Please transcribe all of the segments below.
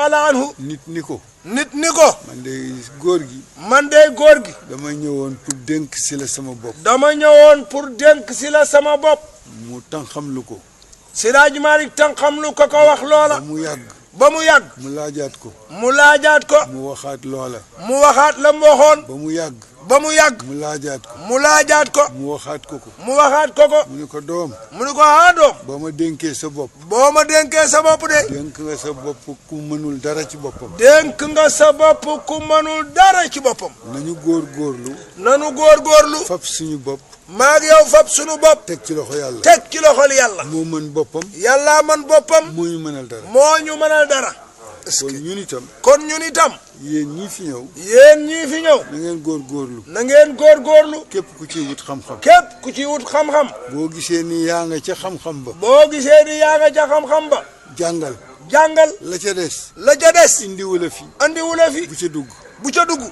taala anhu nit ni ko man de góor gi dama ñëwoon pour dénk si la sama bopp mu tànqam lu ko Siraaji Malik tànqam lu ko wax loola ba mu yàgg mu laajaat ko mu waxaat loola mu waxaat la mu waxoon ba mu yàgg mu laajaat ko mu waxaat ko mu ni ko doom doom boo ma dénkee sa bopp de dénk nga sa bopp ku mënul dara ci boppam nañu góorgóorlu fab suñu bopp maag yow fab suñu bopp teg ci loxo yàlla moo mën boppam yàlla man boppam moo ñu mënal dara kon ñun itam yéen ñii fi ñëw na ngeen góorgóorlu képp ku ci wut xam-xam boo gisee ni yaa nga ca xam-xam ba jàngal la ca des indiwu la fi bu ca dugg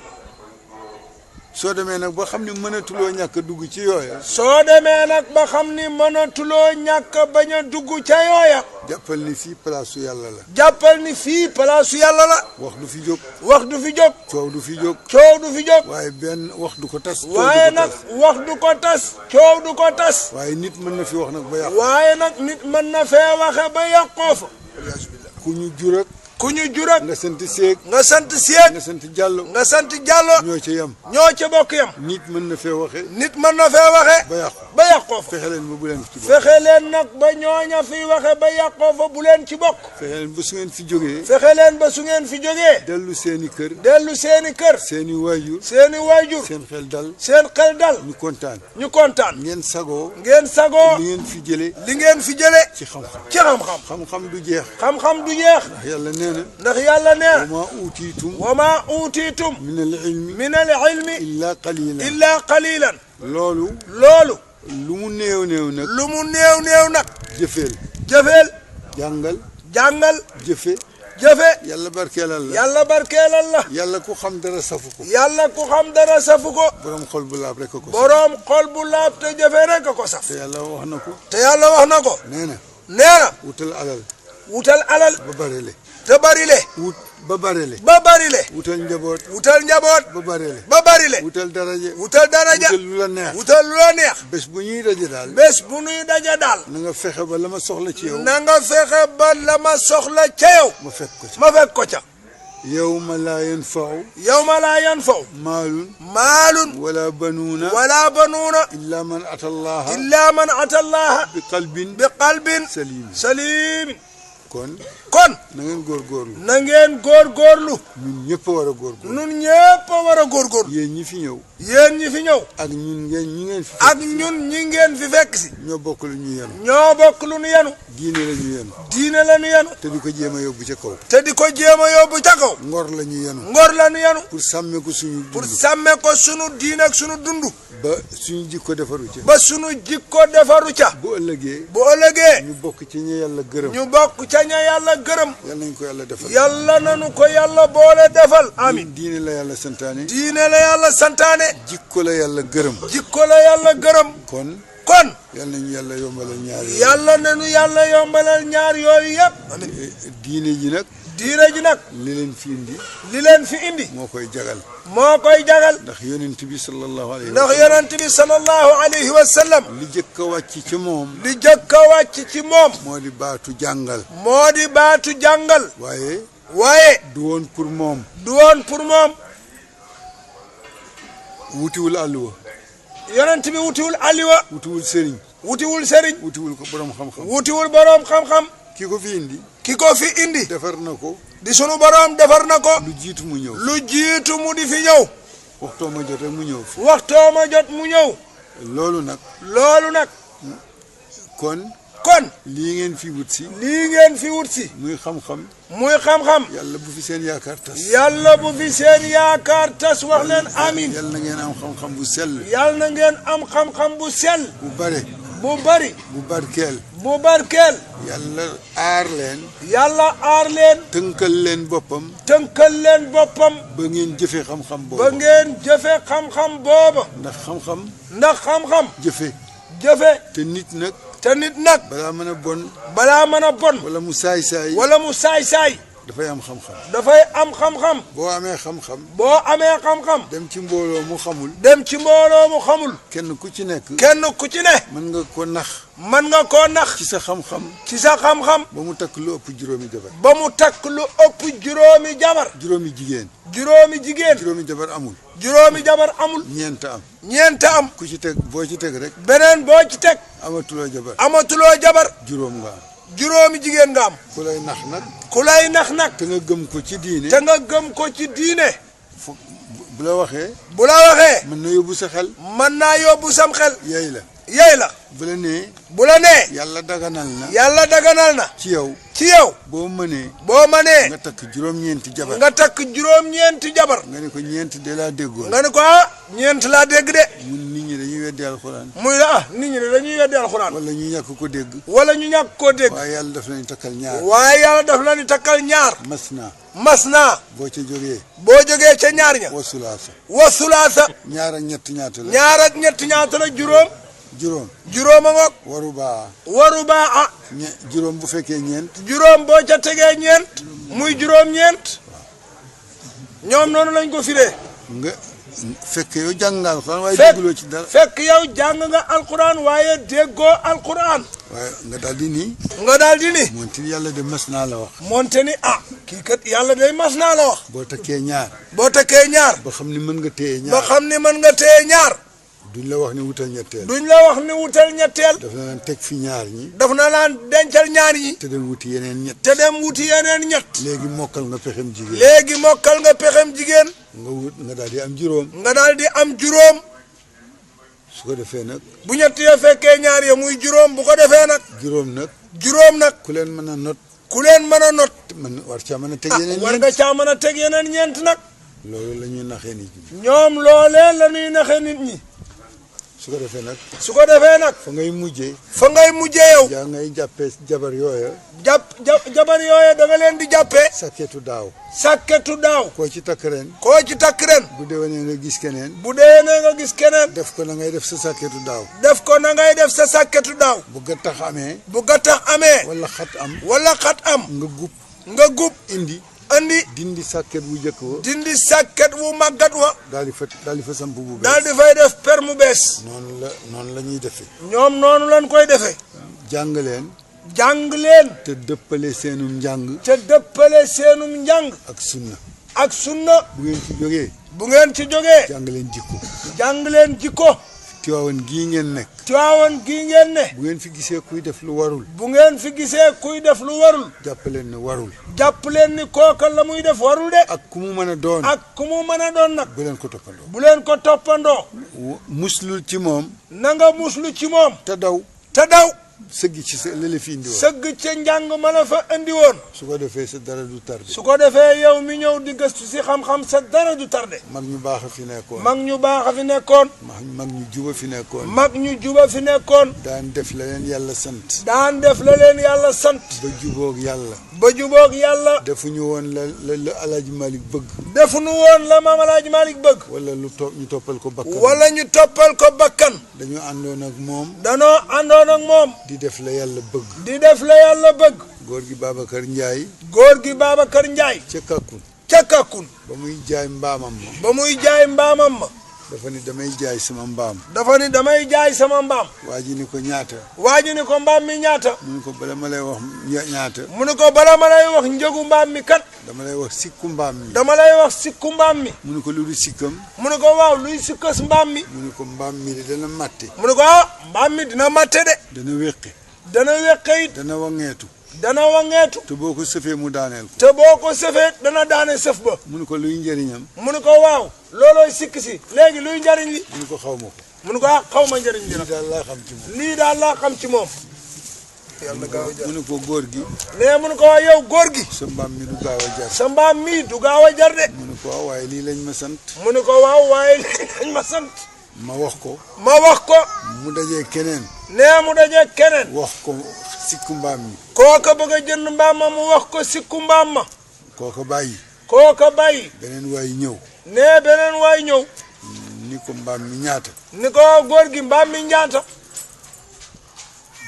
soo demee nag ba xam ni mënatuloo ñàkk a dugg ci yooya bañ a dugg ca yooya jàppal ni fii palaasu yàlla la wax du fi jóg coow du fi jóg waaye benn wax du ko tas waaye nit mën na fi wax nag fee waxe ba yàqoo fa ku ñu jurak nga sant Seeg nga sant Jàllo ñoo ca bokk yam nit mën na fee waxe ba yàqoo fa fexe leen nag ba ñooña fi waxe ba yàqoo fa bu leen ci bokk fexe leen ba su ngeen fi jógee dellu seeni kër seeni waajur seen xel dal ñu kontaan ngeen sagoo li ngeen fi jële ci xam-xam du jeex ndax yàlla nee wa maa uutiitum min al ilmi illa qalilan loolu lu mu néew nag jëfeel jàngal jëfe yàlla barkeelal la yàlla ku xam dara safu ko boroom xol bu laab rek te jëfe rek ko saf te yàlla wax na ko nee na wutal alal ba barile wutal njaboot ba barile wutal daraja wutal lu la neex bés bu ñuy daje daal na nga fexe ba la ma soxla ci yow ma fekk ko ca yawma laa yanfa'u maalun wala banuuna illa man ata allaha bi qalbin salim kon na ngeen góorgóorlu ñun ñëpp a war a góorgóorlu yéen ñi fi ñëw ak ñun ñi ngeen fi fekk si ñoo bokk lu ñu yenu diine la ñu yenu te di ko jéem a yóbbu ca kaw ngor la ñu yenu pour sàmme ko suñu diine ak suñu dund ba suñu jikko defaru ca bu ëllëgee ñu bokk ci ña yàlla gërëm yàlla nañu ko yàlla boole defal amin diine la yàlla santaane jikko la yàlla gërëm kon yàlla nañu yàlla yombalal ñaar yooyu yëpp amin diine ji nag li leen fi indi moo koy jagal ndax yonent bi sallallahu alayhi wa sallam li jëkk a wàcc ci moom moo di baatu jàngal waaye du woon pour moom wutiwul àlluwa yonent bi wutiwul àlluwa wutiwul sëriñ wutiwul ko borom xam-xam ki ko fi indi defar na ko di sunu borom defar na ko lu jiitu mu di fi ñëw waxtoo ma jot mu ñëw loolu nag kon lii ngeen fi wut si muy xam-xam yàlla bu fi seen yaakaar tas wax leen amin yàlla na ngeen am xam-xam bu sell bu bari bu barkeel yàlla aar leen tënkal leen boppam ba ngeen jëfe xam-xam booba ndax xam-xam jëfe te nit nag balaa mën a bon wala mu saay dafay am xam-xam. dafay am xam-xam. boo amee xam-xam. boo amee xam-xam. dem ci mbooloo mu xamul. dem ci mbooloo mu xamul. kenn ku ci nekk. kenn ku ci ne. mën nga ko nax. mën nga koo nax. ci sa xam-xam. ci sa xam-xam. ba mu takk lu ëpp juróomi jabar. ba mu takk lu ëpp juróomi jabar. juróomi jigéen. juróomi jigéen. juróomi jabar amul. juróomi jabar amul. ñeent am. ñeent am. ku ci teg boo ci teg rek. beneen boo ci teg. amatuloo jabar. amatuloo jabar. juróom nga am. juróomi jigéen nga am. ku lay nax nag. ku lay nax nag. te nga gëm ko ci diine. te nga gëm ko ci diine. bu la waxee. bu la waxee. mën na yóbbu sa xel. mën naa yóbbu sam xel. yey la. yey la. bu la nee. bu la nee. yàlla daganal na. yàlla daganal na. ci yow. ci yow. boo mënee. boo mënee. nga takk juróom-ñeenti jabar. nga takk juróom-ñeenti jabar. nga ne ko ñeent de laa déggoon. nga ne ko ah ñeent laa dégg de. mun nit ñi dañuy weddi alxuraan. muy la ah nit ñi de dañuy weddi alxuraan. wala ñu ñàkk ko dégg. wala ñu ñàkk koo dégg. waaye yàlla daf lañu takkal ñaar. waaye yàlla daf la ni takkal ñaar. mas naa. mas naa. boo ca jógee. boo jógee ca ñaar ña. wasulaasa. wasulaasa. ñaar ak ñett ñaata la. ñaar ak ñett ñaata la juróom. juróom. juróom a ngoog. waru baa. waru baa ah. juróom bu fekkee ñeent. juróom boo ca tegee ñeent. muy juróom-ñeent. ñoom noonu lañ ko firee. nga fekk yow jàng nga alxuraan waaye dégguloo ci dara. fekk yow jàng nga alxuraan waaye déggoo alxuraan. waaye nga daal di nii. nga daal di ni. moonte yàlla de mas naa la wax. moonte ni ah. kii kat yàlla day mas naa la wax. boo takkee ñaar. boo takkee ñaar. ba xam ni mën nga téye ñaar. ba xam ni mën nga téye ñaar. duñ la wax ni wutal ñetteel. duñ la wax ni wutal ñetteel. daf na laan teg fi ñaar ñi. daf na laan dencal ñaar yi. te dem wuti yeneen ñett. te dem wuti yeneen ñett. léegi mokkal nga pexem jigéen. léegi mokkal nga pexem jigéen. nga daal di am juróom. nga daal di am juróom. su ko defee nag. bu ñett ya fekkee ñaar ya muy juróom bu ko defee nag. juróom nag. juróom nag. ku leen mën a not. ku leen mën a not. man war caa mën a teg yeneen ñeent. war nga caa mën a teg yeneen ñeent nag. loolu la ñuy naxee nit ñi. ñoom loolee la ñuy naxee nit ñi. su ko defee nag. su ko defee nag. fa ngay mujjee. fa ngay mujjee yow. yaa ngay jàppee jabar yooya. jabar yooya da nga leen di jàppee. sakketu daaw. sakketu daaw. koo ci takk ren. koo ci takk ren. bu déwénee nga gis keneen. bu déwénee nga gis keneen. def ko na ngay def sa sakketu daaw. def ko na ngay def sa sakketu daaw. bu gattax amee. bu gattax amee. wala xat am. wala xat am. nga gub. indi. dindi sàkket bu njëkk wa. dindi sàkket wu màggat wa. daal di fa samp bu bees. daal di fay def per mu bees. noonu la ñuy defee. ñoom noonu lañ koy defee. jàng leen. jàng leen. te dëppale seenum njàng. te dëppale seenum njàng. ak sunna. ak sunna. bu ngeen ci jógee. bu ngeen ci jógee. jàng leen jikko. jàng leen jikko. Tiwaawan gii ngeen nekk. Tiwaawan gii ngeen ne. bu ngeen fi gisee kuy def lu warul. bu ngeen fi gisee kuy def lu warul. jàpp leen ne warul. jàpp leen ni kooka la muy def warul de. ak ku mu mën a doon. ak ku mu mën a doon nag. bu leen ko toppandoo. bu leen ko toppandoo. muslul ci moom. na nga muslu ci moom. te daw. te daw. sëgg ci sa lële fi indi woon. sëgg ca njàng ma la fa indi woon. su ko defee sa dara du tardé. su ko defee yow mi ñëw di gëstu si xam-xam sa dara du tardé. mag ñu baax a fi nekkoon. mag ñu baax a fi nekkoon. mag ñu juba fi nekkoon. mag ñu juba fi nekkoon. daan def la leen yàlla sant. daan def la leen yàlla sant. ba jubóog yàlla. ba jubóog yàlla. defuñu woon la Alaaji Malik bëgg. defuñu woon la maam Alaaji Malik bëgg. wala ñu toppal ko bakkan. wala ñu toppal ko bakkan. dañoo àndoon ak moom. danoo àndoon ak moom. di def la yàlla bëgg. di def la yàlla bëgg. góor gi Babacar Ndiaye. góor gi Babacar Ndiaye. ca Kakkun. ca Kakkun. ba muy jaay mbaamam ma. ba muy jaay mbaamam ma. dafa ni damay jaay sama mbaam. dafa ni damay jaay sama mbaam. waa ji ni ko ñaata. waa ji ni ko mbaam mi ñaata. mu ni ko bala ma lay wax ñaata. mu ni ko bala ma lay wax njëgu mbaam mi kat. dama lay wax sikku mbaam mi. dama lay wax sikku mbaam mi. mu ni ko lu du sikkam. mu ni ko waaw luy sikkas mbaam mi. mu ni ko mbaam mi de dana matte. mu ni ko ah mbaam mi dina matte de. dana wéqi. dana wéqe it. dana wangeetu. dana wangeetu. te boo ko sëfee mu daaneel ko. te boo ko sëfee dana daane sëf ba. mu ni ko luy njëriñam. mu ni ko waaw loolooy sikk si léegi luy njariñ li. mu ni ko xaw ma ko. mu ni ko ah xaw ma njariñ li lii nag. daal laa xam ci moom. lii daal laa xam ci moom. yàlla gaaw a jar. mu ni ko góor gi. nee mu ni ko waaw yow góor gi. sa mbaam mi du gaaw a jar. sa mbaam mi du gaaw a jar de. mu ni ko waaw waaye lii lañ ma sant. mu ni ko waaw waaye lii lañ ma sant. ma wax ko. ma wax ko. mu dajee keneen. nee mu dajee keneen. wax ko sikku mbaam mi. kooka bëgg a jënd mbaam ma mu wax ko sikku mbaam ma. kooka bàyyi. kooka bàyyi. beneen waay ñëw. nee beneen waay ñëw. ni ko mbaam mi ñaata. ni ko góor gi mbaam mi ñaata.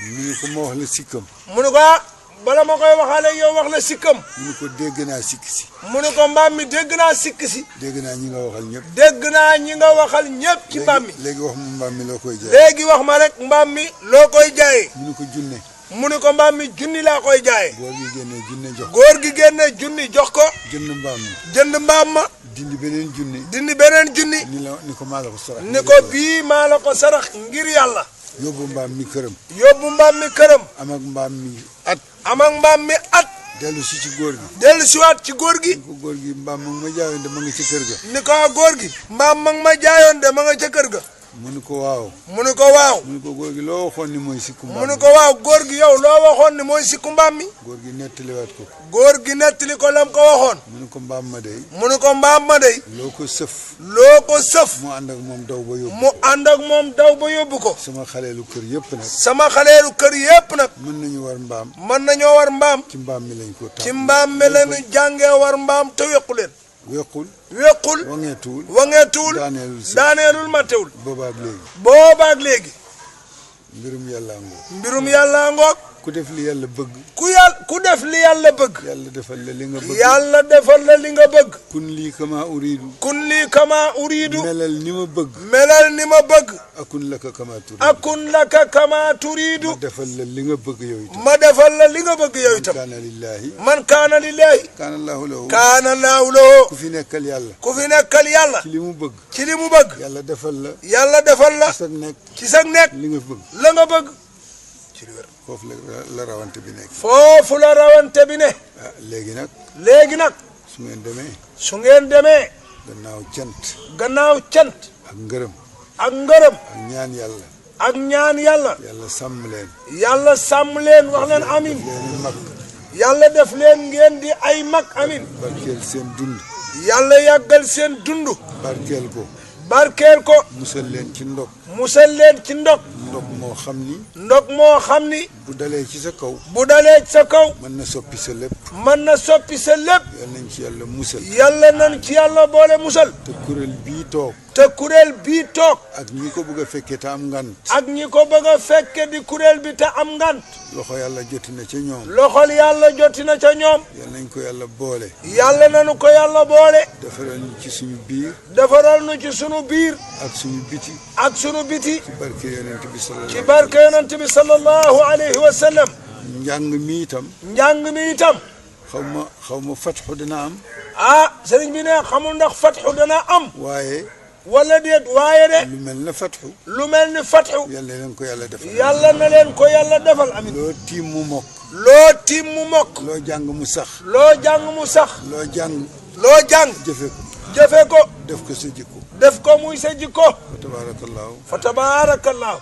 mu ni ko ma wax la sikkam. mu ni ko ah bala ma koy waxaale yow wax la sikkam. mu ne ko dégg naa sikk si. mu ne ko mbaam mi dégg naa sikk si. dégg naa ñi nga waxal ñëpp. dégg naa ñi nga waxal ñëpp ci mbaam mi. léegi wax ma mbaam mi loo koy jaayee. léegi wax ma rek mbaam mi loo koy jaayee. mu ne ko junne. mu ne ko mbaam mi junni laa koy jaayee. góor gi génne junne jox ko. góor gi génne junni jox ko. jënd mbaam mi. jënd mbaam ma. dindi beneen junni. dindi beneen junni. ni ko maa la ko sarax. ni ko bii maa la ko sarax ngir yàlla. yóbbu mbaam mi këram. yóbbu mbaam mi këram. am ak mbaam mi at. am ak mbaam mi at. dellu si ci góor gi. dellu siwaat ci góor gi. ni ko góor gi mbaam ma jaayoon de ma nga ci kër ga. ni ko góor gi. mbaam ma jaayoon de ma nga ca kër ga. mu ni ko waaw. mu ni ko waaw. mu ni ko góor gi loo waxoon ni mooy sikku mbaam mi. mu ni ko waaw góor gi yow loo waxoon ni mooy sikku mbaam mi. góor gi nettaliwaat ko. góor gi nettali ko lam ko waxoon. mu ni ko mbaam ma dey. mu ni ko mbaam ma dey. loo ko sëf. loo ko sëf. mu ànd ak moom daw ba yóbbu. mu ànd ak moom daw ba yóbbu ko. sama xaleelu kër yëpp nag. sama xaleelu kër yëpp nag. mën nañu war mbaam. mën nañoo war mbaam. ci mbaam mi lañ ko tax. ci mbaam mi lañu jàngee war mbaam te wequ leen. wequl. wequl. wangeetuwul. daaneelul màttewul. boobaag léegi. mbirum yàlla ngoog. mbirum yàlla ngoog. ku def li yàlla bëgg. ku def li yàlla bëgg. yàlla defal la li nga bëgg. yàlla defal la li nga bëgg. kun lii kama uriidu. kun lii kama uriidu. melal ni ma bëgg. melal ni ma bëgg. akun laka kama turiidu. akun laka kama turiidu. ma defal la li nga bëgg yow itam. ma defal la li nga bëgg yow itam. kaana lillaahi. man kaana lillaahi. kaana laahu lahu. kaana laahu lahu. ku fi nekkal yàlla. ku fi nekkal yàlla. ci li mu bëgg. ci li mu bëgg. yàlla defal la. yàlla defal la. ci sag nekk. ci sag nekk. li nga bëgg. la nga bëgg. foofu la rawante bi nekk. foofu la rawante bi ne. ah léegi nag. léegi nag. su ngeen demee. su ngeen demee. gannaaw cant. gannaaw cant. ak ngërëm. ak ngërëm. ak ñaan yàlla. ak ñaan yàlla. yàlla sàmm leen. yàlla sàmm leen wax leen amin. leen mag. yàlla def leen ngeen di ay mag amin. barkeel seen dund. yàlla yàggal seen dund. barkeel ko. barkeel ko. musal leen ci ndog. musal leen ci ndog. ndog moo xam ni. ndog moo xam ni. bu dalee ci sa kaw. bu dalee ci sa kaw. mën na soppi sa lépp. mën na soppi sa lépp. yal nañ ci yàlla musal. yàlla nañ ci yàlla boole musal. te kuréel bii toog. te kuréel bii toog. ak ñi ko bëgg a fekkee te am ngant. ak ñi ko bëgg a fekke di kuréel bi te am ngant. loxo yàlla joti na ca ñoom. loxol yàlla joti na ca ñoom. yal nañ ko yàlla boole. yàlla nañu ko yàlla boole. defaral ñu ci suñu biir. defaral ñu ci sunu biir. ak suñu biti. ak sunu biti. ci barke yonent bi sallallahu. ci barke yonent bi sallallahu alayhi wa sallam. njàng mi itam. njàng mi itam. xaw ma fatxu dina am. ah sëriñ bi ne xamul ndax fatxu dana am. waaye. wala déet waaye de. lu mel ne fatxu. lu mel ni fatxu. yal na leen ko yàlla defal. yàlla na leen ko yàlla defal amin. loo tiim mu mokk. loo tiim mu mokk. loo jàng mu sax. loo jàng mu sax. loo jàng. loo jàng. jëfe ko. jëfe ko. def ko sa jikko. def ko muy sa jikko. fa tabaarakallaahu. fa tabaarakallaahu.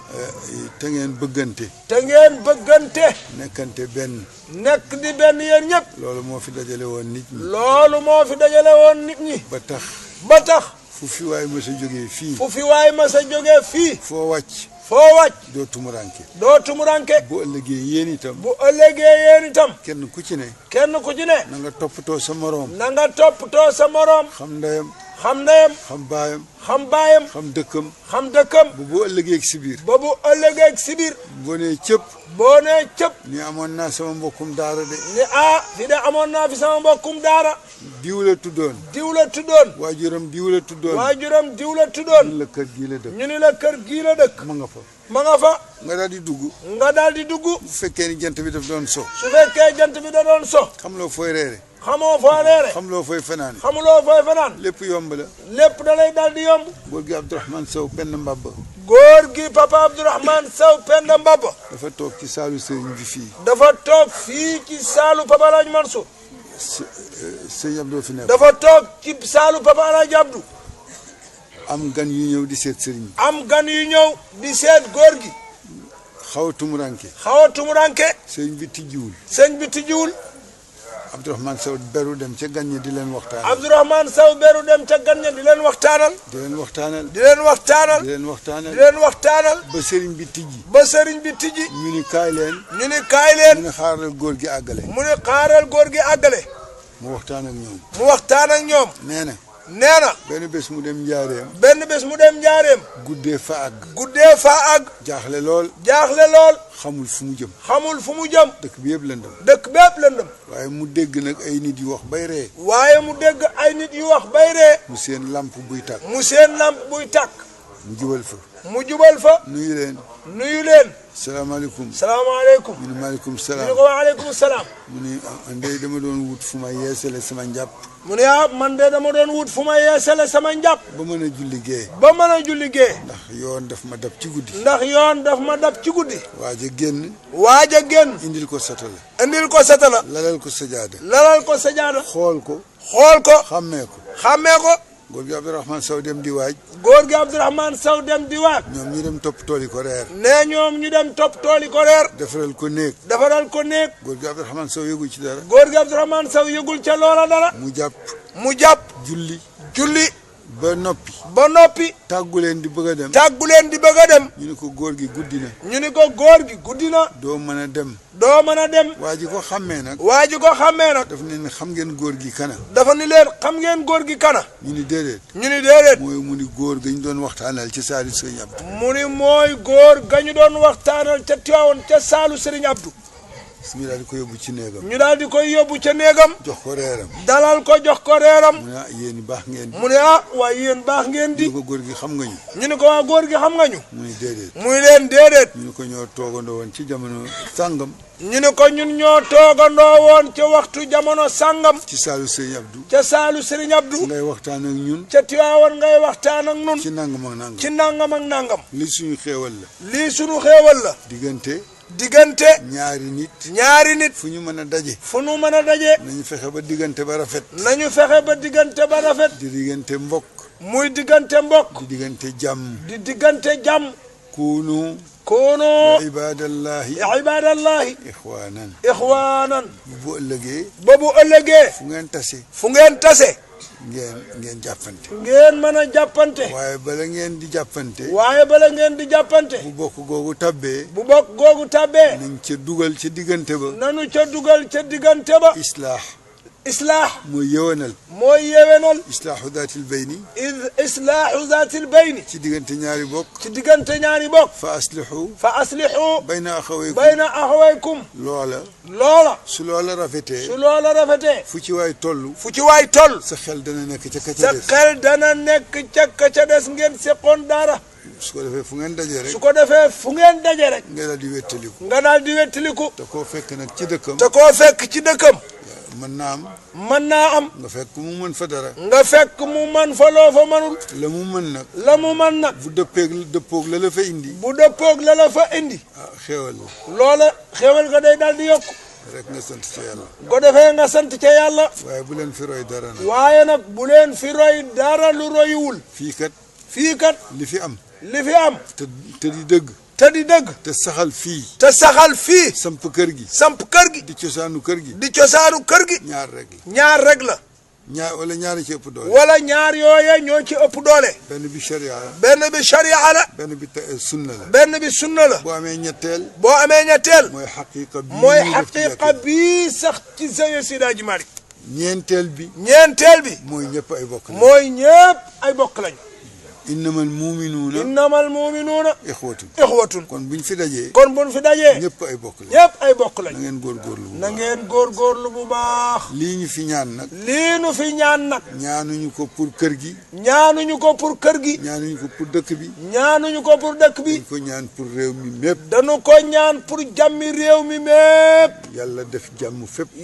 te ngeen bëggante. te ngeen bëggante. nekkante benn. nekk di benn yéen ñëpp. loolu moo fi dajale woon nit ñi. loolu moo fi dajale woon nit ñi. ba tax. ba tax. fu fi waay ma sa jógee fii. fu fi waay ma sa jógee fii. foo wàcc. foo wàcc. doo tumuranke. doo tumuranke. bu ëllëgee yéen itam. bu ëllëgee yéen itam. kenn ku ci ne. kenn ku ci ne. na nga toppatoo sa moroom. na nga toppatoo sa moroom. xam ndeyam. xam ndeyam. xam baayam. xam baayam. xam dëkkam. xam dëkkam. bu ëllëgee si biir. ba bu ëllëgee si biir. boo nee cëpp. boo nee cëpp. ni amoon naa sama mbokkum daara de. ni fi de amoon naa fi sama mbokkum daara. diw la tuddoon. diw la tuddoon. waajuram diw la tuddoon. waajuram diw la tuddoon. ñu la kër gii la dëkk. ñu ni la kër gii la dëkk. ma nga fa. ma nga fa. nga daal di dugg. nga daal di dugg. bu fekkee ni jant bi daf doon so. su fekkee jant bi da doon so. xam loo fooy reere. xamoo foo reere. xam loo fooy fanaan. xamuloo fooy fanaan. lépp yomb la. lépp da lay daal di yomb. góor gi Abdourahmane Sow penn mbabba. góor gi papa Abdourahmane Sow penda mbabba. dafa toog ci saalu sëriñ bi fii. dafa toog fii ci saalu papa Alaaji Mansour. sëñ Abdou fi nekk. dafa toog ci saalu papa Alaaji Abdou. am gan yu ñëw di seet sëriñ bi. am gan yu ñëw di seet góor gi. xaw a tumuranke. xaw a tumuranke. sëñ bi tijjiwul. sëñ bi tijjiwul. Abdourahmane Sow beru dem ca gan ñi di leen waxtaanal. Abdourahmane Sow beru dem ca gan ñi di leen waxtaanal. di leen waxtaanal. di leen waxtaanal. di leen waxtaanal. di leen waxtaanal. ba sëriñ bi tijji. ba sëriñ bi tijji. ñu ni kaay leen. ñu ni kaay leen. mu ne xaaral góor gi àggale. mu ne xaaral góor gi àggale. mu waxtaan ak ñoom. mu waxtaan ak ñoom. nee na. nee na benn bés mu dem njaareem. benn bés mu dem njaareem. guddee fa àgg. guddee fa àgg. jaaxle lool. jaaxle lool. xamul fu mu jëm. xamul fu mu jëm. dëkk bi yëpp lëndëm. dëkk bépp lëndëm. waaye mu dégg nag ay nit yu wax bay ree. waaye mu dégg ay nit yu wax bay ree. mu seen lamp buy tàkk. mu seen lamp buy tàkk. mu jubal fa. mu jubal fa. nuyu leen. nuyu leen. salaamaaleykum. salaamaaleykum. ñu ne maaleykum ñu salaam. ne ko waaleykum salaam. mu ne ndey dama doon wut fu ma yeesale sama njàpp. mu ne man de dama doon wut fu ma yeesale sama njàpp. ba mën a julli gee. ba mën a julli gee. ndax yoon daf ma dab ci guddi. ndax yoon daf ma dab ci guddi. waaj a génn. waaj a génn. indil ko satala. indil ko satala. lalal ko sajaada. lalal ko sajaada. xool ko. xool ko. xàmmee ko. xàmmee ko. góor gi Abdourahmane Sow dem di waaj. góor gi Abdourahmane Sow dem di waaj. ñoom ñu dem topp tool yi ko reer. nee ñoom ñu dem topp tool yi ko reer. defaral ko néeg. defaral ko néeg. góor gi Abdourahmane Sow yëgul ci dara. góor gi Abdourahmane Sow yëgul ca loola dara. mu jàpp. mu jàpp. julli. julli. ba noppi. ba noppi. tàggu leen di bëgg a dem. tàggu leen di bëgg a dem. ñu ne ko góor gi guddi na. ñu ni ko góor gi guddi na. doo mën a dem. doo mën a dem. waa ji ko xàmmee nag. waa ji ko xàmmee nag. daf ne ne xam ngeen góor gi kana. dafa ni leen xam ngeen góor gi kana. ñu ni déedéet. ñu ni déedéet. mooy mu ni góor ga ñu doon waxtaanal ci saali sëñ Abdou. mu ni mooy góor ga ñu doon waxtaanal ca Tiwaawan ca saalu Serigne Abdou. ñu daal di ko yóbbu ci néegam. ñu daal di koy yóbbu ca néegam. jox ko reeram. dalal ko jox ko reeram. mu ne ah yéen i baax ngeen di. mu ne waaye yéen baax ngeen di. ñu ko góor gi xam nga ñu. ñu ne ko waa góor gi xam nga ñu. mu ni déedéet. muy leen déedéet. ñu ne ko ñoo toogandoo woon ci jamono sàngam. ñu ne ko ñun ñoo toogandoo woon ca waxtu jamono sàngam. ci saalu sëñ Abdou. ca saalu Serigne Abdou. ngay waxtaan ak ñun. ca Tiwaawan ngay waxtaan ak ñun. ci nangam ak nangam. ci nangam ak nangam. li suñu xéewal la. lii suñu xéewal la. diggante ñaari nit. fu ñu mën a daje. fu ñu mën a daje. nañu fexe ba diggante ba rafet. nañu fexe ba diggante ba rafet. di diggante mbokk. muy diggante mbokk. di diggante jàmm. di diggante jàmm. kuunu ibadallahi ixwaanan bu ëllëgee. ba bu ëllëgee. fu ngeen tase. ngeen jàppante. ngeen mën a jàppante. waaye bala ngeen di jàppante. bu bokk googu tabbee. nañ ca dugal ca diggante ba. nanu ca dugal ca diggante ba. islaax. mooy yëwanal. islaaxu zaatil bayni. islaaxu zaatil bayni. ci diggante ñaari bokk. fa aslixu. bayna axawaykum. loola. su loola rafetee. fu ci waay toll. sa xel dana nekk ca ka ca des. ca des ngeen seqoon dara. su ko defee fu ngeen daje rek. nga daal di wettaliku. te koo fekk nag ci dëkkam. mën naa am. nga fekk mu mën fa dara. mu mën fa loo fa mënul. la mu mën nag. bu dëppoog la la fa indi. xéewal la. loola xéewal nga day daal di yokk. rek nga sant ca yàlla. ko defee nga sant ca yàlla. waaye bu leen fi roy dara nag. waaye nag bu leen fi roy dara lu royuwul. fii kat. li fi am. te di dëgg. te saxal fii. samp kër gi. di cosaanu kër gi. ñaar rek la. wala ñaar ci ëpp doole. wala ñaar yooye ñoo ci ëpp doole. benn bi sharia la. benn bi sunna la. boo amee ñetteel. mooy xaqiqa bii sax ci sëñ Seydi Hadji Malick. ñeenteel bi. mooy ñëpp ay bokk lañu. innamal muminuuna ixwatun. kon buñ fi dajee. ñëpp ay bokk lañ. na ngeen góorgóorlu bu baax. lii ñu fi ñaan nag. ñaanuñu ko pour kër gi. ñaanuñu ko pour dëkk bi. dañu ko ñaan pour réew mi mépp. dañu ko ñaan pour jàmmi réew mi mépp.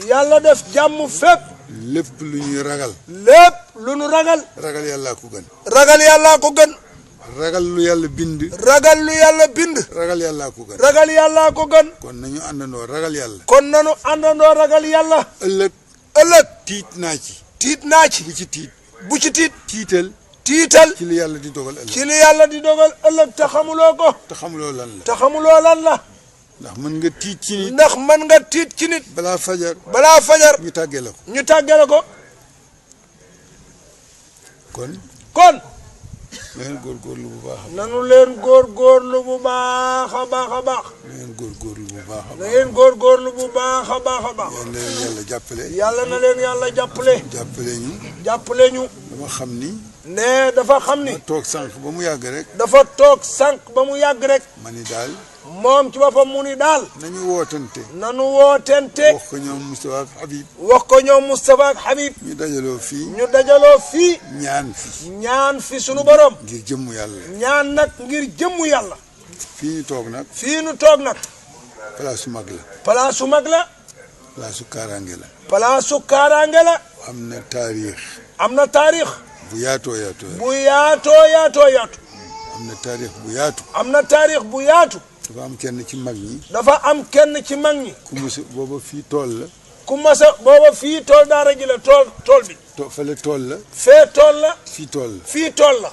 yàlla def jàmm fépp. lépp lu ñuy ragal. ragal yàllaa ko gën. ragal lu yàlla bind. ragal yàllaa ko gën. kon nañu àndandoo ragal yàlla. ëllëg. tiit naa ci. bu ci tiit. tiital. ci li yàlla di dogal ëllëg. te xamuloo ko. te xamuloo lan la. ndax mën nga tiit ci nit. balaa fajar. ñu tàggee la ko. kon. na ngeen góorgóorlu bu baax. nanu leen góorgóorlu bu baax a baax. na ngeen góorgóorlu bu baax a baax. yàlla na leen yàlla jàppale. jàppale ñu. dama xam ni. ne dafa xam ni. dafa toog sànq ba mu yàgg rek. dafa toog sànq ba mu yàgg rek. ma ni daal. moom ci boppam mu ni daal. nañu wootante. nanu wootante. wax ko ñoom Moustapha ak Habib. wax ko ñoom Moustapha ak Habib. ñu dajaloo fii. ñu dajaloo fii. ñaan fi. ñaan fi sunu borom. ngir jëmmu yàlla. ñaan nag ngir jëmmu yàlla. fii ñu toog nag. fii ñu toog nag. place su mag la. place su mag la. place su kaaraange la. place su kaaraange la. am na taarix. am na taarix. bu yaatoo yaatoo. bu yaatoo yaatoo yaatu. am na taarix bu yaatu. am na taarix bu yaatu. dafa am kenn ci mag ñi. dafa am kenn ci mag ñi. ku mos booba fii tool la. ku masa booba fii tool daara ji la tool bi. fële tool la. fee tool la. fii tool la. fii tool la.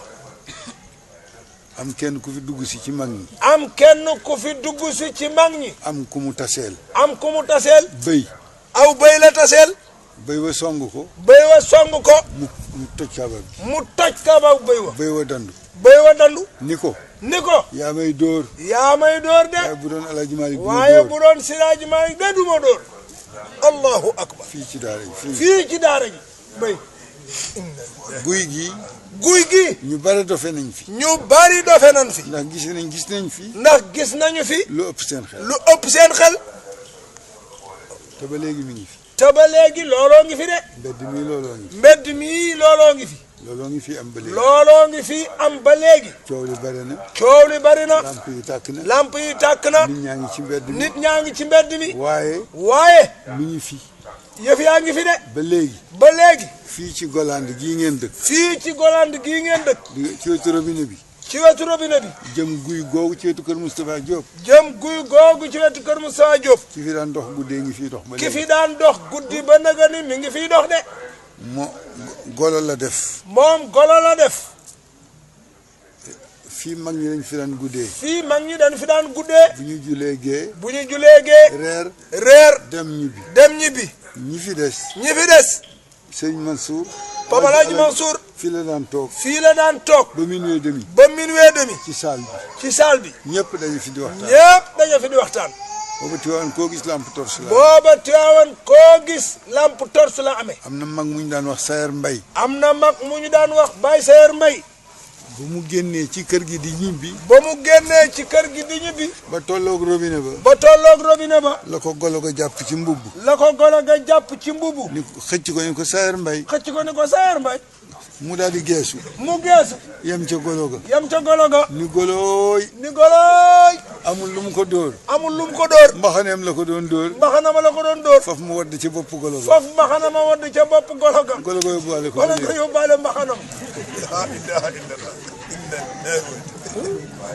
am kenn ku fi dugg si ci mag ñi. am kenn ku fi dugg si ci mag ñi. am ku mu taseel. am ku mu taseel. bëy. aw bëy la taseel. bëy wa song ko. bëy wa song ko. mu toj kaaba bi. mu toj kaaba bëy wa. bëy wa dandu. bëy wa dandu. ni ko. ni ko. yaa may dóor. yaa may dóor de. waaye bu doon Alaaji Maalik du ma waaye dóor. bu doon Siraaji Maalik de du ma dóor. allahu akbar. fii ci daara ji fii ci daara ji. bëy. guy gi. guy gi. ñu bari dofe nañ fi. ñu bari dofe nañ fi. ndax gis nañ fi. ndax gis nañu fi. lu ëpp seen xel. lu ëpp seen xel. te ba léegi mi ngi fi. te ba léegi looloo ngi fi de. mbedd mii looloo ngi fi. mbedd mii looloo ngi fi. looloo ngi fi am ba léegi. looloo ngi fi am ba léegi. coow li bari na. coow li bari na. lamp yi tàkk na. lamp yi tàkk na. nit ñaa ngi ci mbedd mi. nit ñaa ngi ci mbedd mi. waaye. mi ngi fi. yëf yaa ngi fi de. ba léegi. ba léegi. fii ci Golande gii ngeen dëkk. fii ci Golande gii ngeen dëkk. ci wetu robinet bi. ci wetu robinet bi. jëm guy googu ci wetu kër Moustapha Diop. jëm guy googu ci wetu kër Moustapha Diop. ki fi daan dox guddee ngi fii dox ba léegi. ki fi daan dox guddi ba naga ni mi ngi fiy dox de. golo la def. moom golo la def. fii mag ñi dañ fi daan guddee. fii mag ñi dañ fi daan guddee. bu ñu julee gee. bu ñu julee gee. reer. dem ñibbi. dem ñibbi. ñi fi des. ñi fi des. sëñ Mansour. Papa Alaaji Mansour. fii la daan toog. fii la daan toog. ba minuit demi. ba minuit demi. ci saal bi. ci saal bi. ñëpp dañu fi di waxtaan. ñëpp dañu fi di waxtaan. booba Tiwaawan koo gis lampe torche la. booba Tiwaawan koo gis lampe torche la amee. am na mag mu ñu daan wax Sayer Mbay. am na mag mu ñu daan wax Baye Sayer Mbay. ba mu génnee ci kër gi di ñibbi. ba mu génnee ci kër gi di ñibbi. ba tolloog robinet ba. ba tolloog robinet ba. la ko golo ga jàpp ci mbubb. la ko golo ga jàpp ci mbubb. ni xëcc ko ni ko Sayer Mbay. xëcc ko ni ko Sayer Mbay. mu daal di geesu. mu geesu. yem ca golo ga. yem ca golo ga. ni golooy. ni golooy. amul lu mu ko dóor. amul lu mu ko dóor. mbaxaneem la ko doon dóor. mbaxanama la ko doon dóor. faf mu wadd ca bopp golo ga. faf mbaxanama wadd ca bopp golo ga. golo ga yóbbaale ko. golo ga yóbbaale mbaxanam. laa ilaaha illallah.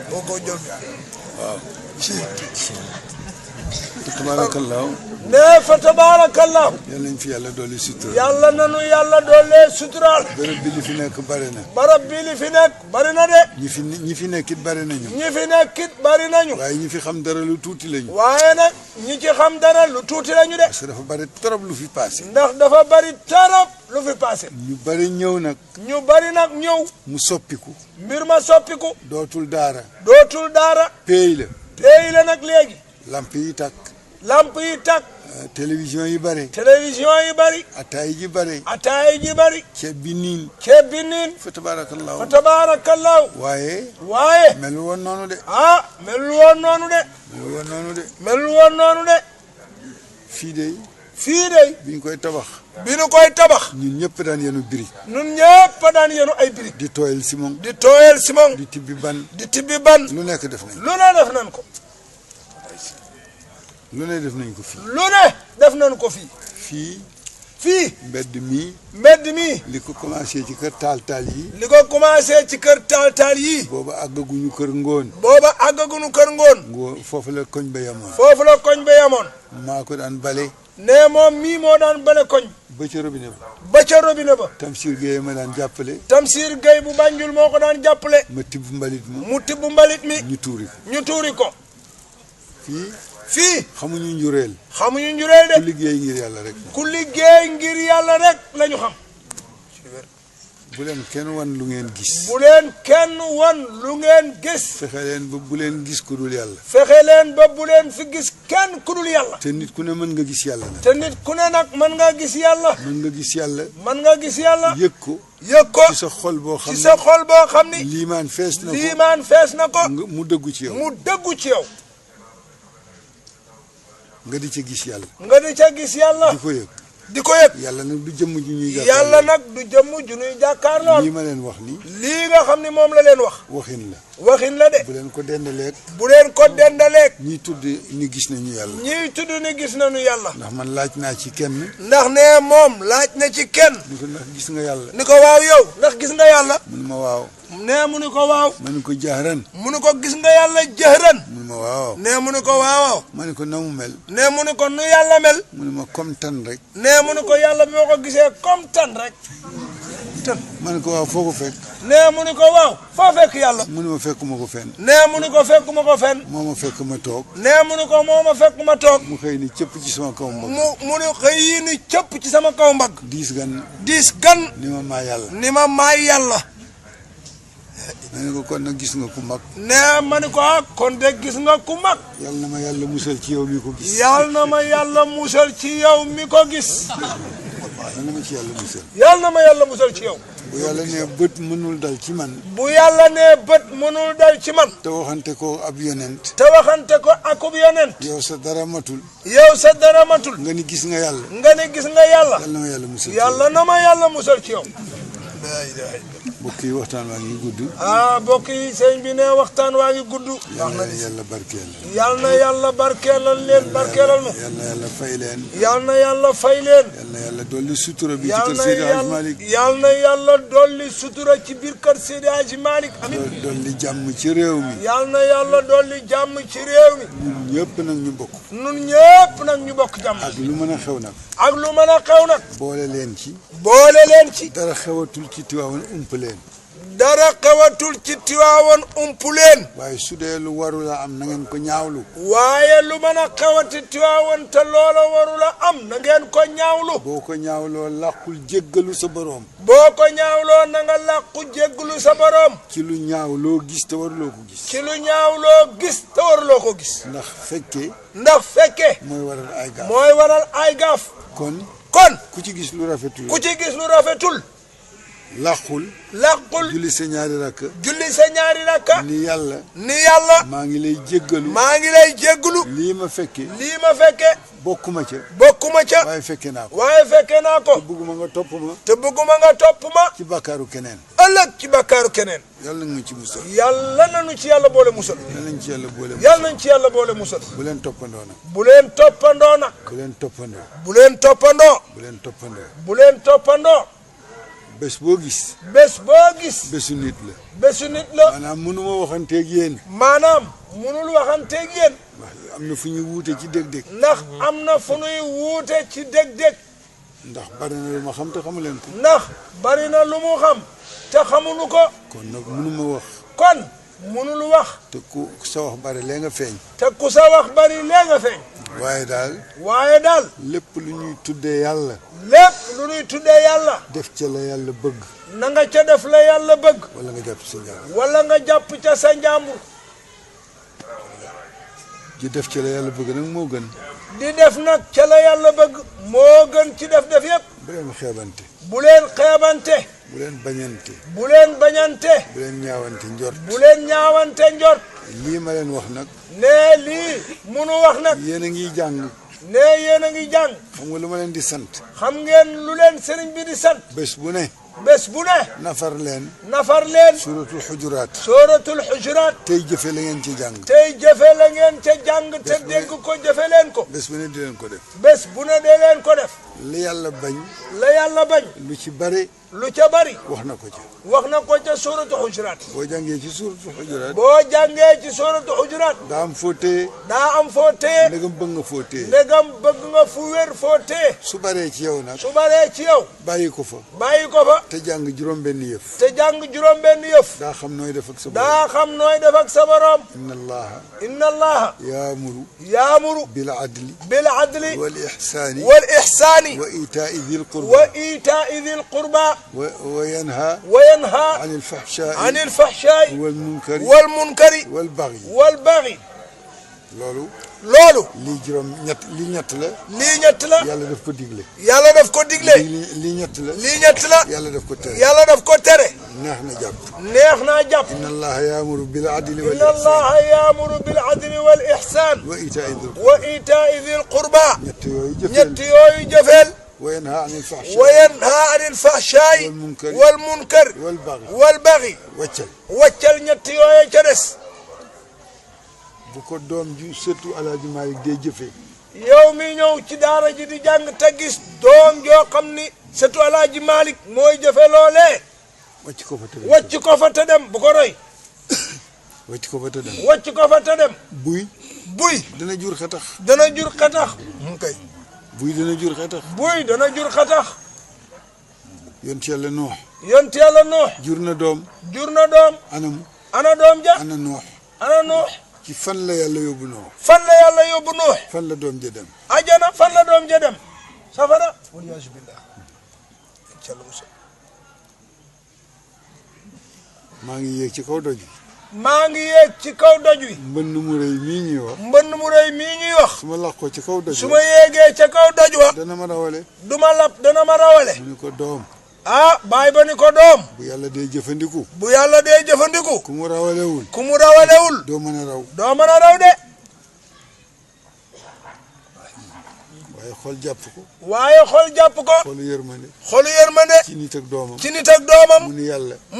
boo ko jël. waaw. tabaarakallaahu. nee fa tabaarakallaahu. yal nañ fi yàlla dolli sutura. yàlla nanu yàlla doole suturaal. bërëb bi li fi nekk bari na. barab bi li fi nekk bari na de. ñi fi nekkit bari nañu. ñi fi nekkit bari nañu. waaye ñi fi xam dara lu tuuti lañu. waaye nag ñi ci xam dara lu tuuti lañu de. parce que dafa bari trop lu fi passé. ndax dafa bari trop lu fi passé. ñu bari ñëw nag. ñu bari nag ñëw. mu soppiku. mbir ma soppiku. dootul daara. dootul daara. péey la. péey la nag léegi. lamp yi tàkk. lamp yi tàkk. télévision yi bari. télévision yi bari. ataay ji bari. ataay ji bari. ceeb bi niin. ceeb bi niin. fa tabaarakallaahu. fa tabaarakallaahu. waaye. melul woon noonu de. ah melul woon noonu de. melul woon noonu de. melul woon noonu de. fii de. fii de. bi ñu koy tabax. bi ñu koy tabax. ñun ñëpp daan yenu birig. ñun ñëpp daan yenu ay birig. di tooyal simon. di tooyal simon. di tibbi ban. di tibbi ban. lu nekk def nañ ko. lu ne def nañ ko. lu ne def nañ ko fii. lu ne def nañ ko fii. fii. mbedd mii. mbedd mii. li ko commencé ci kër taal yi. li ko commencé ci kër taal yii. booba àggaguñu kër ngóon. booba àggaguñu kër ngóon. foofu la koñ ba yamoon. foofu la koñ ba yamoon. maa ko daan bale. nee moom mii moo daan bale koñ. ba ca robinet ba. ba ca robinet ba. Tamsir Gueye ma daan jàppale. Tamsir Gueye bu Banjul moo ko daan jàppale. ma tibb mbalit ma. mu tibb mbalit mi. ñu tuuri ko. ñu tuuri ko. fii. xamuñu njureel. xamuñu njureel de. ku liggéey ngir yàlla rek. ku liggéey ngir yàlla rek lañu xam. bu leen kenn wan lu ngeen gis. bu leen kenn wan lu ngeen gis. fexe leen ba bu leen gis ku dul yàlla. fexe leen ba bu leen fi gis kenn ku dul yàlla. te nit ku ne mën nga gis yàlla nag. te nit ku ne nag mën nga gis yàlla. mën nga gis yàlla. mën nga gis yàlla. yëg ko. yëg ko ci sa xol boo xam ne ci sa xol boo xam ni. liimaan fees na ko. liimaan fees na ko. mu dëggu ci yow. mu dëggu ci yow. nga di ca gis yàlla. nga di ca gis yàlla. di ko yëg. di ko yëg. yàlla nag du jëmm ju ñuy jàkkaarloo. yàlla nag du jëmm ju ñuy jàkkaarloo. lii ma leen wax nii. lii nga xam ni moom la leen wax. waxin la. waxin la de. bu leen ko dendaleeg. bu leen ko dendaleeg. ñiy tudd ni gis nañu yàlla. ñiy tudd ni gis nañu yàlla. ndax man laaj naa ci kenn. ndax ne moom laaj na ci kenn. ni ko ndax gis nga yàlla. ni ko waaw yow ndax gis nga yàlla. mu ni ma waaw. nee mu ni ko waaw. ma ni ko jahran. mu ni ko gis nga yàlla jahran. mu ni ma waaw. nee mu ni ko waaw. ma ni ko na mu mel. nee mu ni ko nu yàlla mel. mu ni ma comme tan rek. nee mu ni ko yàlla bi ma ko gisee comme tan rek. tan. ma ni ko waaw foo ko fekk. nee mu ni ko waaw foo fekk yàlla. mu ni ma fekkuma ko fenn. nee mu ni ko fekkuma ko fenn. moo ma fekk ma toog. nee mu ni ko moo ma fekk ma toog. mu xëy ni cëpp ci sama kaw mbagg. mu ni xëy yi ni cëpp ci sama kaw mbagg. diis gan. diis gan. ni ma maa yàlla. ni ma maay yàlla. ma ne ko kon nag gis nga ku mag. nee ma ni ko kon de gis nga ku mag. yal na ma yàlla musal ci yow mi ko gis. yal na ma yàlla musal ci yow mi ko gis. yal na ma ci yàlla musal. yal na ma yàlla musal ci yow. bu yàlla nee bët mënul dal ci man. bu yàlla nee bët mënul dal ci man. te waxante ko ab yonent. te waxante ko akub yonent. yow sa dara matul. yow sa dara matul. nga ni gis nga yàlla. nga ni gis nga yàlla. yal na ma yàlla musal. yàlla na ma yàlla musal ci yow. mbokk yi waxtaan waa ngi gudd. mbokk yi sëñ bi ne waxtaan waa ngi gudd. yal na yàlla barkeel. yal na yàlla barkeelal leen barkeelal ma. yal na yàlla fay leen. yal na yàlla fay leen. yal na yàlla dolli sutura bi ci kër Seydi Hadji Malick. yal na yàlla dolli sutura ci biir kër Seydi Hadji Malick. amiin dolli jàmm ci réew mi. yal na yàlla dolli jàmm ci réew mi. ñun ñëpp nag ñu bokk. ñun ñëpp nag ñu bokk jàmm. ak lu mën a xew nag. ak lu mën a xew nag. boole leen ci. boole leen ci. dara xewatul ci Tiwaawan ump leen. dara xewatul ci Tiwaawan ump leen. waaye su dee lu warula am na ngeen ko ñaawlu. waaye lu mën a xewati Tiwaawan te loola warula am na ngeen ko ñaawlu. boo ko ñaawloo làqul jéggalu sa boroom. boo ko ñaawloo na nga làqu jéggalu sa boroom. ci lu ñaaw loo gis te waruloo ko gis. ci lu ñaawloo gis te waruloo ko gis. ndax fekkee. ndax fekkee. mooy waral ay gaaf. mooy waral ay gaaf. kon. ku ci gis lu rafetul. ku ci gis lu rafetul. làqul. julli sa ñaari rakka. julli sa ñaari rakka. ni yàlla. maa ngi lay jéggalu. maa ngi lay jéggalu. lii ma fekke. bokkuma ca. waaye fekke naa ko. te bëgguma nga topp ma. ci bàkkaaru keneen. ëllëg ci bàkkaaru keneen. yàlla nañu ci musal. yàlla nañu ci yàlla boole musal. yàlla nañu ci yàlla boole musal. yàlla nañu ci yàlla boole musal. bu leen toppandoo nag. bu leen toppandoo nag. bu leen toppandoo. bu leen toppandoo. bu leen toppandoo. bu leen toppandoo. bés boo gis. bés boo gis. bésu nit la. bésu nit la. maanaam mënuma waxanteeg yéen. maanaam mënul waxanteeg yéen. am na fu ñuy wuute ci dég-dég. ndax am na fu ñuy wuute ci dég-dég. ndax bari na lu ma xam te xamu leen ko. ndax bari na lu mu xam te xamuñu ko. kon nag mënuma wax. kon mënul wax. te ku sa wax bari lee nga feeñ. te ku sa wax bari lee nga feeñ. waaye daal. lépp lu ñuy tuddee yàlla. lépp lu ñuy tuddee yàlla. def ca la yàlla bëgg. na nga ca def la yàlla bëgg. wala nga jàpp sa njàmbur. wala nga jàpp ca sa njàmbur. di def ca la yàlla bëgg nag moo gën. di def nag ca la yàlla bëgg. moo gën ci def yépp. bu leen xeebante. bu leen xeebante. bu leen bañante. bu leen bañante. bu leen ñaawante njort. bu leen ñaawante njort. lii ma leen wax nag. nee lii munu wax nag. yéen a ngi jàng. nee yéen a ngi jàng. xam nga lu ma leen di sant. xam ngeen lu leen sëriñ bi di sant. bés bu ne. nafar leen. suuratul xujuraat. suuratul xujuraat. tey jëfe la ngeen ci jàng. tey jëfe la ngeen ca jàng te dégg ko jëfe leen ko. bés bu ne di leen ko def. bés bu ne dee leen ko def. li yàlla bañ. lu ci bare. lu ca bari. wax na ko ca. wax na ko ca suuratu xujuraat. boo jàngee ci suuratu xujuraat. boo jàngee ci suuratu xujuraat. daa am foo téye. daa am foo téye. ndegam bëgg nga foo téye. ndegam bëgg nga fu wér foo téye. su baree ci yow nag. su baree ci yow. bàyyi ko fa. bàyyi ko fa. te jàng juróom-benn yëf. te jàng juróom-benn yëf. daa xam nooy def ak sa borom. daa xam nooy def ak sa borom. inna allaha. yaamuru. bil adli. wal ihsaani. wa itaa'i dhil qurba. وينهى عن الفحشاء والمنكر والبغي loolu lii juróom ñett lii ñett la lii ñett la yàlla daf ko digle yàlla daf ko digle lii ñett la lii ñett la yàlla daf ko tere yàlla daf ko tere neex na jàpp neex naa jàpp inna allaha yaamuru bil adli wal inna allaha yaamuru bil adli wal ihsan wa itaa'i dhil qurba ñett yooyu jëfeel وينهى عن الفحشاء والمنكر والبغي waccal ñett yooyu ca des bu ko doom ju sëtu Alaaji Maalik dee jëfee yow mi ñëw ci daara ji di jàng te gis doom joo xam ni sëtu Alaaji Maalik mooy jëfe loolee wacc ko fa te dem bu ko roy wacc ko fa te dem buy dana jur xetax kay buy dana jur xetax yonent Yàlla Nuux jur na doom ana doom ja ana Nuux ci fan la yàlla yóbbu Nuux fan la doom ja dem ajana fan la doom ja dem safara waliyaasu billah maa ngi yéeg ci kaw doj wi mbënn mu rëy mii ñuy wax su ma làqoo ci kaw doj su ma yéegee ca kaw doj wa dana ma rawale dana ma rawale mu ni ko doom baay ba ni ko doom bu yàlla dee jëfandiku ku mu rawalewul doo mën a raw de waaye xol jàpp ko xolu yërmande ci nit ak doomam mu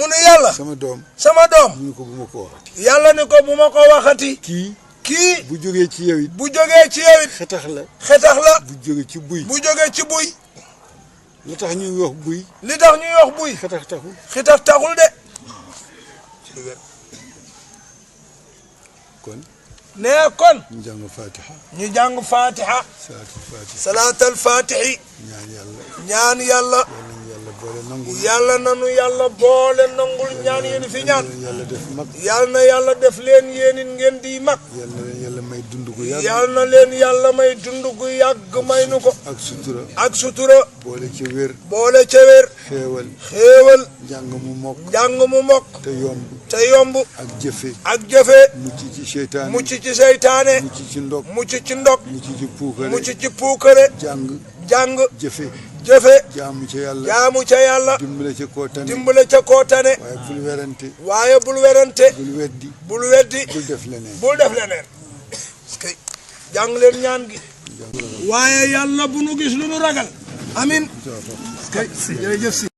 ni yàlla sama doom mu ni ko bu ma ko waxati yàlla ni ko bu ma ko waxati kii bu jógee ci yow it xetax la bu jógee ci buy li tax ñuy wax buy xetax taxul de kon ñu jàng fatiha salaatal fatihi ñaan yàlla yàlla nanu yàlla boole nangul ñaan yéen fi ñaan yàlla na yàlla def leen yéen ngeen di mag yàlla na leen yàlla may dund gu yàgg may nu ko ak sutura boole ca wér xéewal njàng mu mokk te yomb ak jëfe mucc ci seytaane mucc ci ndog mucc ci puukare jàng jëfe jaamu ca yàlla dimbale ca koo tane waaye bul werante bul weddi bul def leneen jàng leen ñaan gi waaye yàlla bu nu gis lu nu ragal amin jërëjëf si